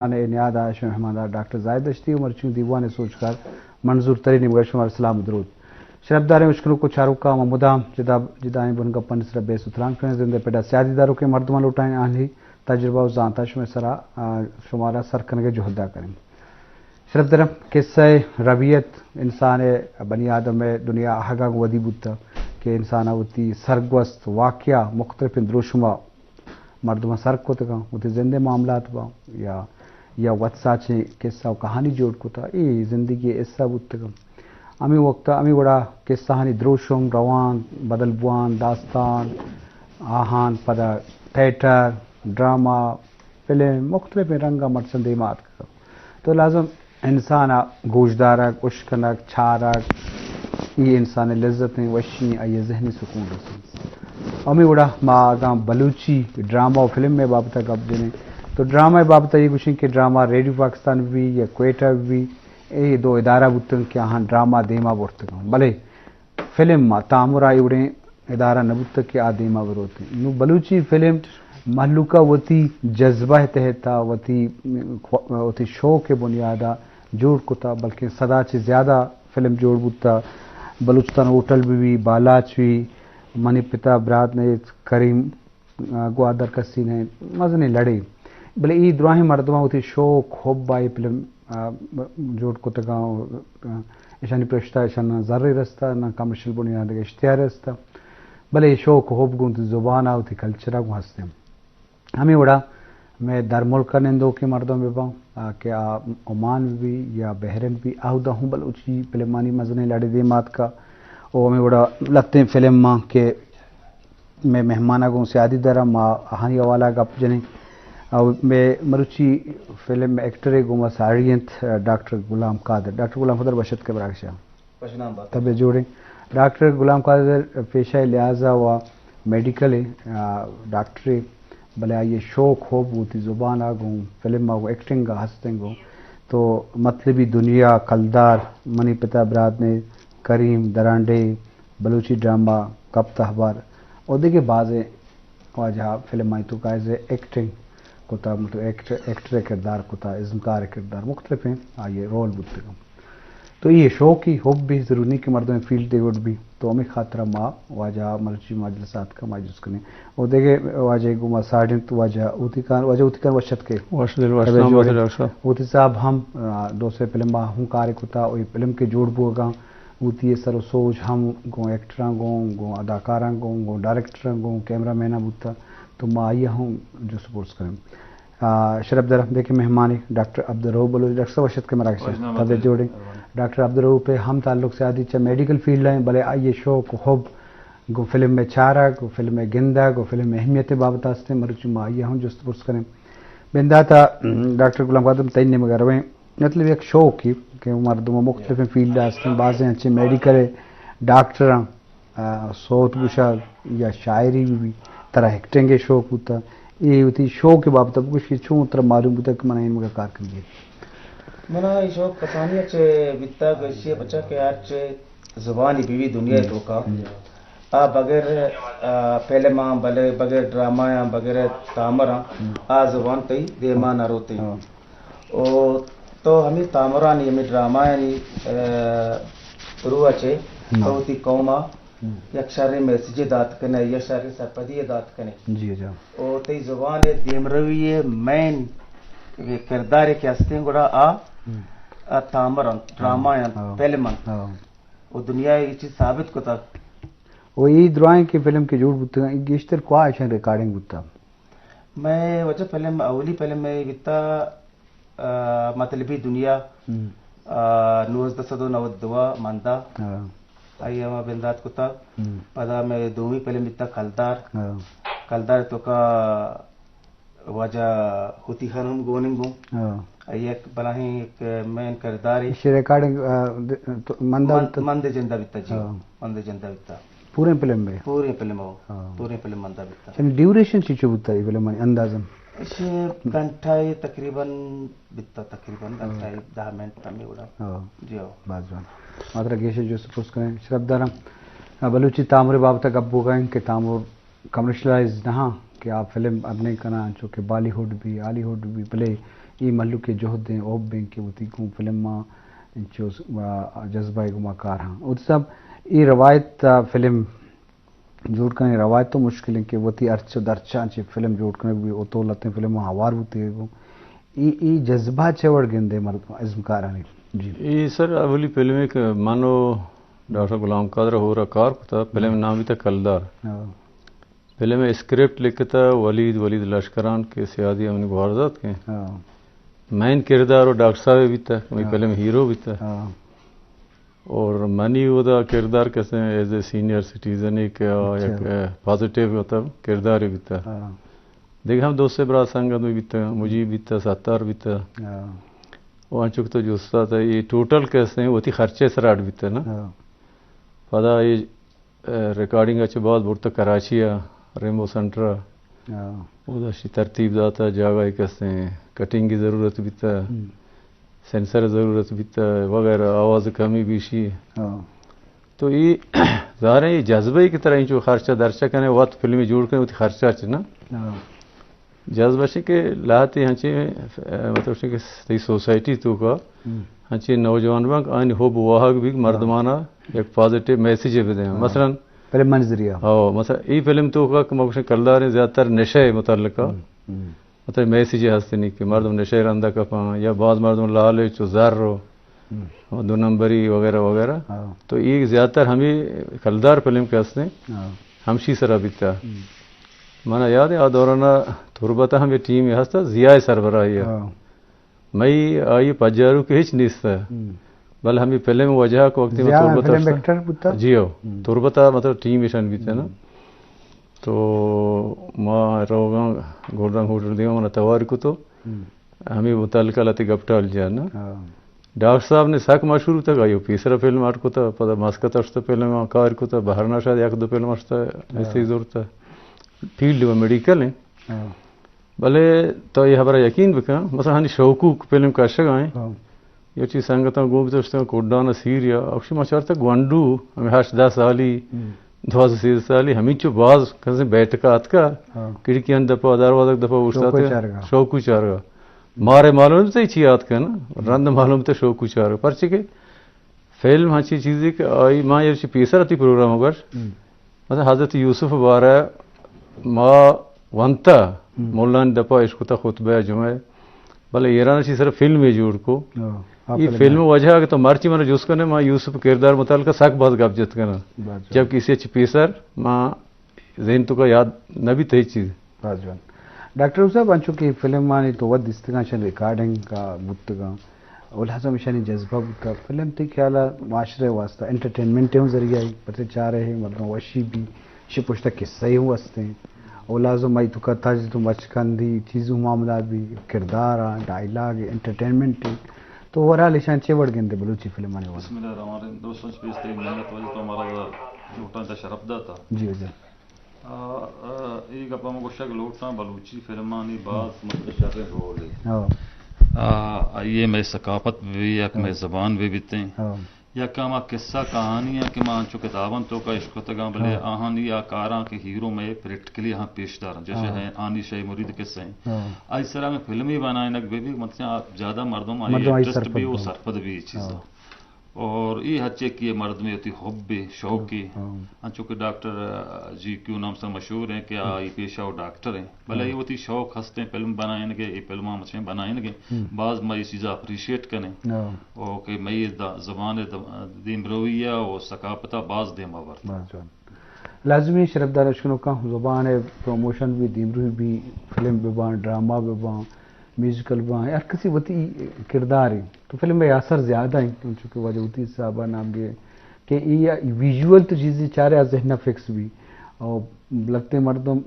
ءِ نیاد ءَ شمئے مہماندار ڈاکٹر زاہد دشتی ءُ مرچی دیوان ءِ سوجکار منظور ترین ءِ نیمگ ءَ شمارا سلام ءُ درود۔ شرپداریں اشکنوک ءُ چاروکاں، ما مدام جدا جدائیں بنگپانی سرا بحث ءُ تران کنیں، زند ءِ پڑ ءَ سیادی داروکیں مردماں لوٹائیں، آہانی تجربہ ءُ زانت ءَ شمئے سرا، آ، شمارا سر کنگ ءِ جہد ءَ کنیں۔ شرپدار، قصہ ءِ ربیت انسان ءِ، بنی آدم ءِ دنیا آہگ ءَ گوں ودی بوتگ کہ انسان ءَ وتی سرگوست، واقعہ، مختلفیں دروشم ءَ مردماں سر کتگاں، وتی زند ءِ معاملات باں یا، یا وت ساچیں قصہ ءُ کہانی جوڑ کتگ، اے زندگی ءِ حصہ بوتگاں۔ ہمے وقت ءَ ہمے وڑا قصہانی دروشم، روان، بدل بوان، داستان، آہان پدا تھیٹر، ڈرامہ، فلم، مختلفیں رنگ ءَ مرچاں دیما اتکگ۔ تو لازم انسان ءَ گوشدارگ، اشکنگ، چارگ، اے انسان ءِ لذتیں وشی، آئی ءِ ذہنی سکون رسینت۔ ہمے وڑا ما اگاں بلوچی ڈرامہ ءُ فلم ءِ بابت ءَ گپ جنیں، تو ڈرامہ ءِ بابت ءَ اے گوشیں کہ ڈرامہ ریڈیو پاکستان بی یا کوئٹہ بی، اے دو ادارہ بوتگ کہ آہاں ڈرامہ دیما برتگ۔ بلے فلم ءَ تامر ءَ اے وڑیں ادارہ نہ بوتگ کہ آ دیما بروت۔ نوں بلوچی فلم مہلوک ءَ وتی جذبہ ءِ تحت ءَ، وتی خو-، وتی شوق ءِ بنیاد ءَ جوڑ کتگ، بلکیں سد ءَ چہ زیادہ فلم جوڑ بوتگ۔ بلوچستان ہوٹل بہ بی، بالاچ بی، منی پتا برات نے کریم، آ، گوادر کسین ءِ مزنیں لڑے۔ بلے اے دراہیں مردماں وتی شوق، حب ءَ اے فلم، آ، جوڑ کتگاں، آ، ایشانی پرشتہ ایشاں نہ زرے رستہ، نہ کمرشل بنیادگ ءَ اشتہار رستہ۔ بلے اے شوق ءُ حب گوں وتی زبان ءَ وتی کلچر ءَ گوں ہستیں۔ ہمے وڑا مئے درملک ءَ نندوکیں مردم بہ باں، آ، کہ آ عمان بہ بی یا بحرین بہ بی، آ اودا ہوں بلوچی فلمانی مزنیں لڑے دیما اتکگ۔ ءُ ہمے وڑا لہتیں فلم آں کہ مئے مہماناں گوں سیادی داراں، ما آہانی حوالہ ءَ گپ جنیں۔ او مئے مروچی فلم ایکٹر ءِ گوں ما ساڑی انت، ڈاکٹر غلام قادر۔ ڈاکٹر غلام قادر، وش اتکے براگش ءَ۔ وش نام بات۔ طبیعت جوڑ ایں؟ ڈاکٹر غلام قادر پیشہ ءِ لحاظ ءَ و میڈیکل ءِ، آ، ڈاکٹرے، بلے آئی ءِ شوق حب وتی زبان ءَ گوں، فلم ءَ گوں، ایکٹنگ ءَ ہستیں گوں۔ تو مطلبی دنیا، کلدار، منی پتا برات نے، کریم، درانڈے، بلوچی ڈرامہ، گپ تہبار ءُ دگہ بازیں واجہ فلم آئی توکا ایز اے ایکٹنگ کتا، مطلب ایکٹ-، ایکٹر ءِ کردار کتا، ازمکار ءِ کردار، مختلفیں آئی ءِ رول بوتگ۔ تو اے شوقی حب بھی ضروری نہیں کہ مردم فیلڈ دے وڈ بھی۔ تو ہمیں خاطر ما واجہ مرچی مجلس آتکا ما جست کنیں۔ او دگہ واجہ گوما ساڑنت واجہ اوتی کان، واجہ اوتی کان وش اتکے۔ وش دل وش طبیعت نام جوڑ بات ایں؟ ڈاکٹر صاحب۔ اوتی صاحب ہم، آ، دو سے فلم ہوں کار کتا، او اے فلم کے جوڑ بوگا اوتی ءِ سر و سوج ہم گوں ایکٹراں گوں، گوں اداکاراں گوں، گوں ڈائریکٹراں گوں، کیمرہ میناں بوتا، تو ما آئی ءَ ہم جست پرس کنیں۔ آ، شرپ در دیکھیں مہمانی ڈاکٹر عبدالرؤف بلوچ۔ ڈاکٹر صاحب وش اتکے مراگش ءَ۔ وش نام طبیعت بات۔ جوڑ ایں؟ ڈاکٹر عبدالرؤف ءِ ہم تعلق سیادی چہ میڈیکل فیلڈ ءَ ایں، بلے آئی ءِ شوق و حب گوں فلم ءِ چارگ، گوں فلم ءِ گندگ، گوں فلم ءِ اہمیت ءِ بابت ءَ است ایں، مرچی ما آئی ءَ ہم جست پرس کنیں۔ بندات ءَ، ڈاکٹر غلام قادر، تئی نیمگ ءَ رویں۔ مطلب یک شوقے کہ مردم مختلفیں فیلڈ ءَ ہستیں، بازیں انچیں میڈیکل ءِ ڈاکٹراں، آ، سوت گوشگ یا شاعری بہ بی، ترا ایکٹنگ ءِ شوق بوتا، اے وتی شوق ءِ بابت ءَ بگوش کہ چون ترا معلوم بوتا کہ من اے نیمگ ءَ کار کنگی؟ من ءَ اے شوق کسانی ءَ چہ بیتا، گشی ءَ بچا کہ ہرچ زبانی بہ بی دنیا ءِ توکا، آ بغیر، آ، فلم آں، بلے بغیر ڈرامہ آں، بغیر تامر آں، آ زبان تئی دیما نہ روتیں۔ او تو ہمے تامرانی، ہمے ڈرامایانی، آ، روح ءَ چہ تو وتی قوم ءَ یک شریں میسجے دات کنے، یک شریں سرپدی ءَ دات کنے۔ جی، جی۔ او تئی زبان ءِ دیمروی ءِ مین کردارے کہ ہستیں گڑا آ، آ تامر انت، ڈرامہ انت، فلم انت۔ او دنیا ءَ اے چیز ثابت کتگ۔ و اے درائیں کہ فلم کہ جوڑ بوتگ، اے گیشتر کوا ایشاں ریکارڈنگ بوتگ؟ مئے واجہ فلم، اولی فلم مئے بیتا، آ، مطلبی دنیا، آ، نوزدہ سد و نود دو ءَ مندا۔ آئی ءَ ما بندات کتا۔ پدا مئے دومی فلم بیتا کلدار۔ کلدار توکا واجہ ہوتی خان ہم گون انت گوں۔ آئی یک بلاہیں یک مین کردارے۔ ایشی ریکارڈنگ، آ، د-، تو مندا من، بیتا؟ مند جندا بیتا جی۔ مند جندا بیتا۔ پوریں فلم بے؟ پوریں فلم ہو۔ پوریں فلم مندا بیتا۔ یعنی ڈیوریشن چی چو بوتا اے فلم اندازاً؟ ایشی گھنٹہ ءَ تقریباً بیتا، تقریباً گھنٹہ ءَ دہ منٹ ہمے وڑا۔ جی ہو۔ باز جوان۔ ما ترا گیش جست پرس کنیں، شرپ داراں۔ آ، بلوچی تامر بابت گپ بوگا انت کہ تامر کمرشلائز نہ آں کہ آ فلم ارننگ کناں، انچو کہ بالی ووڈ بی، ہالی ووڈ بی، بلے اے مھلوک ءِ جھد ایں، ھب ایں کہ وتی گوں فلماں انچو س-، آ، جذبہ ءِ گوما کار ھاں۔ وتی صاحب، اے روایت ءَ فلم جوڑ کنگ ءِ روایت تو مشکل ایں کہ وتی ارچ ءُ درچاں چہ فلم جوڑ کنگ بی، او تو لھتیں فلماں ھوار بوتے گوں۔ اے، اے جذبہ چہ وڑ گندے مردم، ازمکارانی؟ جی۔ اے سر اولی فلم ایں کہ من ءُ ڈاکٹر غلام قادر ھور ءَ کار کتا، فلم نام بیتا کلدار۔ ھاں۔ فلم ءِ اسکرپٹ لکھتا ولید، ولید لشکران کہ سیادی ھمنی گوھارزاتکیں۔ ھاں۔ مین کردار ءُ ڈاکٹر صاحب بیتا، ھمے ھاں۔ فلم ءِ ھیرو بیتا۔ ھاں۔ اور منی اودا کردار کسیں ایز اے سینئر سٹیزن کہ آ اچھا۔ یک، اے، پازیٹیو مطلب کردارے بیتا۔ ھاں۔ دگہ ھم دو سے برات سنگت بی بیتا، مجیب بیتا، ستار بیتا۔ ھاں۔ او انچو کہ تو جستا تا، اے ٹوٹل کسیں وتی خرچے سرا اڈ بیتا نا۔ ھاں۔ پدا اے ریکارڈنگ ءَ چہ بعد برتہ کراچی ءَ، ریمبو سینٹر ءَ۔ ھاں۔ اودا شی ترتیب داتہ، جاگہ ءَ کسیں کٹنگ ءِ ضرورت بیتہ، ھم۔ سینسر ءِ ضرورت بیتہ وغیرہ، آواز کمی بیشی۔ ھاں۔ تو اے ظاھر ایں اے جذبہ ایں کہ ترا اینچو خرچہ درچہ کنے وت فلمے جوڑ کنے وتی خرچہ چہ نا۔ ھاں۔ جذبہ چہ کہ لھتے ھنچیں، ا، مطلب چہ کہ تئی سوسائٹی توکا ھم۔ ھنچیں نوجوان بنت، آیانی حب واھگ بیت، مردمانا یک پازیٹیو میسج بدیاں۔ ھاں۔ مثلاً، فلم منظریہ۔ ھاں، مثلاً اے فلم توکا کہ ما گوشیں کلداریں زیادہ تر نشہ متعلقہ، ھم، ھم۔ مطلب میسج ھستنی کہ مردم نشہ رندا کپاں یا بعض مردم لالچ ءُ زر ءُ ھم۔ دو نمبری وغیرہ وغیرہ۔ ھاں۔ تو اے زیادہ تر ھمے کلدار فلم کہ ھستیں، ھاں۔ ھمشی سرا بیتا۔ ھم۔ منا یاد ایں، آ دورانا تربت ءَ ھمے ٹیم ھستا، ضیاء ءِ سربراھی ءَ۔ ھاں۔ مئی آئی پجاروکے ھچ نیست۔ ھم۔ بل ھمے فلم ءِ وجہ کہ وقتی ما ضیاء تربت ءَ فلم ھستا۔ ایکٹر بوتا؟ جی ھو۔ ھم۔ تربت ءَ مطلب ٹیم ایشان بیتا نا۔ ھم۔ تو ما روگاں گولڈن ھوٹل دیما منا توار کتو۔ ھم۔ ھمے متعلقہ لھتے گپ ٹال جان نا۔ ھاں۔ ڈاکٹر صاحب نے سک مشھور بوتگ، آئی ءَ پیسرا فلم اڈ کتا، پدا مسقط ءَ شتا فلم ءَ کار کتا، بحرین ءَ شاید یک دو فلم اشتا، ھاں۔ میسج زرتا۔ فیلڈ ءَ میڈیکل ایں۔ ھاں۔ بلے تو اے ھبرا یقین بکن، مثلاً ھنی شوکوک فلم کشگ ءَ ایں۔ ھاں۔ یا چی سنگتاں گوں بتشتگ کڈان ءَ سیریا، اوشی ما چارتگ گونڈو، ھمے ھشت دہ سالی، ھم۔ دوازدہ سیزدہ سالی، ھمینچو باز کسیں بیٹھک ءَ آتکا، ھاں۔ کھڑکی ءِ دپا، دروازگ ءِ دپا اوشتاتے، شوکو چارگا۔ شوکو چارگا۔ مارے معلوم تئی چی آتکا نا، ھم۔ رند معلوم تئی شوکو چارگا۔ پرچے کہ فلم ھنچیں چیزے کہ آئی، ما اے چی پیسر ءَ تئی پروگرام ءَ گوش۔ ھم۔ مثلاً حضرت یوسف ءِ بارہ ما ونتا، ھم۔ مولانی دپا اشکتا خطبہ جمعہ، بلے ایران ءَ چی سر فلمے جوڑ کو۔ ھاں، آ اے فلم فلم ءِ وجہ کہ تو مرچی منا جست کنے، ما یوسف ءِ کردار متعلقہ سک باز گپ جت کناں۔ باز جوان۔ جبکہ ایشی ءَ چہ پیسر ما ذھن توکا یاد نہ بیت ھچ چیز۔ باز جوان۔ ڈاکٹر صاحب، انچو کہ فلمانی تو وت دیستگاں، اشانی ریکارڈنگ ءَ بوتگاں، او لہذا اشانی جذبہ بوتا۔ فلم تئی خیال ءَ معاشرہ ءِ واسطہ انٹرٹینمنٹ ءِ ھم ذریعہ اے، پرچہ چارے ھے مردم وشی بی، اشی پشتا قصہ ھے ھم ھستیں۔ او لہذا مئی توکا تجد ءُ مچکندی چیز ءُ معاملات بی، کردار ءَ، ڈائیلاگ ءَ، انٹرٹینمنٹ ءَ۔ تو اوورآل اشاں چے وڑ گندے بلوچی فلمانی واسطہ؟ بسم اللہ الرحمن الرحیم۔ درستاں چہ پیش تئی منت واجہ، تو مارا لوٹاں تا شرف داتا۔ جی واجہ۔ آ، آ، اے گپ ءَ من گوشگ لوٹاں، بلوچی فلمانی باز مطلب شریں رولے۔ ھاں۔ آ، آئی ءَ مئے ثقافت بہ بی، یک ھاں۔ مئے زبان بہ بیتیں۔ ھاں۔ یک ھما قصہ کہانیاں کہ ما انچو کتاباں توکا اشکتگاں، بلے ھاں۔ آھانی آ کاراں کہ ھیرو مئے پریکٹیکلی ھاں پیش داراں، جیسے ھاں۔ ھے آنی شے مرید قصہ ایں۔ ھاں۔ آئی سرا اگاں فلمے بنائینگ بہ بی، مطلب زیادہ مردم آئی مردم آئی انٹرسٹ بی سرپد ءُ بنت۔ سرپد بی اے چیزاں۔ ھاں۔ اور اے ھچے کہ مردمے وتی حب ءُ شوق ءَ، ھاں۔ انچو کہ ڈاکٹر، آ، جی کیو نام سر مشہور ایں کہ آ، ھم۔ اے پیشہ ءُ ڈاکٹر ایں، بلے ھاں۔ اے وتی شوق ھستیں فلم بنائینگ ءِ، اے فلماں مچیں بنائینگ ءَ، ھم۔ باز ما اے چیزا اپریشیٹ کنیں۔ ھاں۔ او کہ مئی دا-، زبان ءِ دا-، دیمروی ءَ ءُ ثقافت ءَ باز دیما برت۔ باز جوان۔ لازمی شرفدار اشکنوکاں زبان ءِ پروموشن بی، دیمروی بی، فلم بہ باں، ڈرامہ بہ باں، میوزیکل بہ باں، ھر کسی وتی کردارے۔ تو فلم ءِ اثر زیادہ ایں، چونکہ واجہ وتی حساب ءَ نام گے کہ اے ویژول تو چیزے چارے آ ذھن ءَ فکس بی۔ اور لگتے مردم